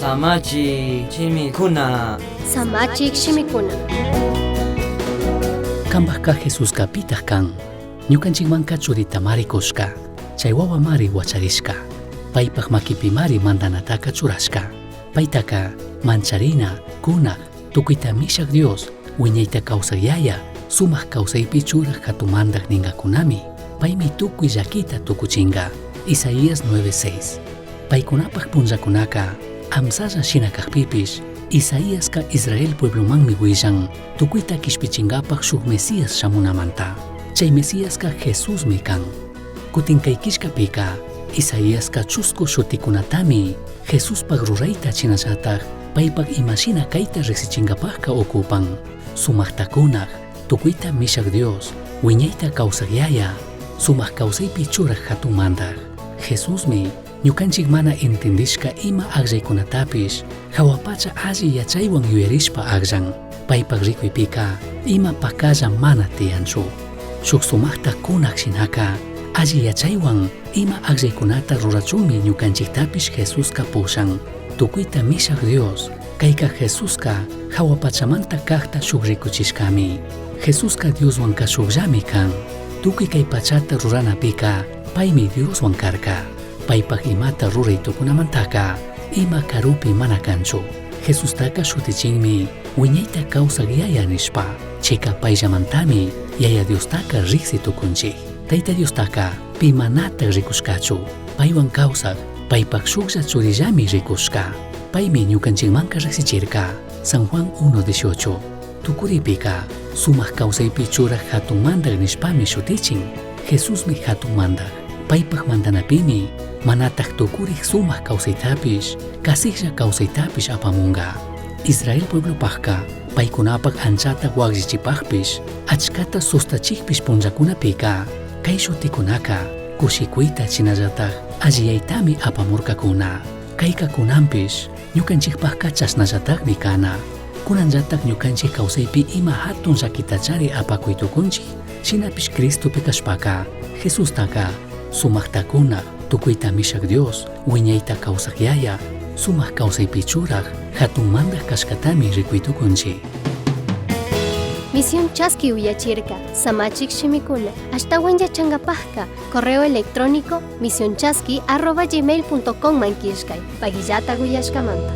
Samachik shimikuna. Samachik shimikuna. Cambajca Jesusca pitaj can? Ñucanchicmanca churitamari cushca, chai huahuamari huacharishca. Paipaj maquipimari mandanataca churashca. Paitaca mancharina, cunaj, tucuita mishaj Dios, huiñaita causaj Yaya, sumaj causaipi churaj jatun mandaj ningacunami. Paimi tucui llaquita tucuchinga. Isaías 9:6. Paicunapaj punllacunaca amsalla shina cajpipish, Isaiasca Israel pueblomanmi huillan, tucuita quishpichingapaj shuj Mesías shamunamanta. Chai Mesiasca Jesusmi can. Cutin cai quillcapica, Isaiasca chuscu shuticunatami Jesuspaj ruraita shinallataj paipaj ima shina caita rijsichingapajca ocupan. Sumajta cunaj, tucuita mishaj Dios, huiñaita causaj Yaya, sumaj causaipi churaj jatun mandaj. Jesusmi ñucanchij mana entendishca ima agllaicunatapish jahua pacha alli yachaihuan yuyarishpa agllan. Paipaj ricuipica ima pacalla mana tiyanchu. Shuj sumajta cunaj shinaca alli yachaihuan ima agllaicunata rurachunmi ñucanchijtapish Jesusca pushan. Tucuita mishaj Dios, caica Jesusca jahua pachamanta cajta shuj ricuchishcami. Jesusca Dioshuanca shujllami can. Tucui cai pachata ruranapica paimi Dioshuan carca. Paipaj imata rurai tucunamantaca ima carupi mana canchu. Jesustaca shutichinmi huiñaita causaj Yaya nishpa. Chaica paillamantami Yaya Diostaca rijsi tucunchij. Taita Diostaca pi manataj ricushcachu. Paihuan causaj, paipaj shujlla churillami ricushca. Paimi ñucanchijmanca rijsichirca. San Juan 1:18. Tucuripica sumaj causaipi churaj jatun mandaj nishpami shutichin. Jesusmi jatun mandaj. Paipaj mandanapimi manataj tucurij sumaj causaitapish, casijlla causaitapish apamunga. Israel pueblopajca paicunapaj anchata huagllichipajpish, achcata sustachijpish punllacunapica cai shuticunaca cushicuita shinallataj alliyaitami apamurcacuna. Caica cunanpish ñucanchijpajca chashnallatajmi cana. Cunanllataj ñucanchij causaipi ima jatun llaquitachari apacui tucunchij, shinapish Cristopi cashpaca Jesustaca sumajta cunaj, tucuita mishaj Dios, huiñaita causaj Yaya, sumaj causaipi churaj, jatun mandaj cashcatami ricui tucunchij. Misión Chaski uyachirka, Samachik shimikuna, ashtawan yachangapajka, correo electrónico misionchaski@gmail.com man killkay, paguillata uyashkamanta.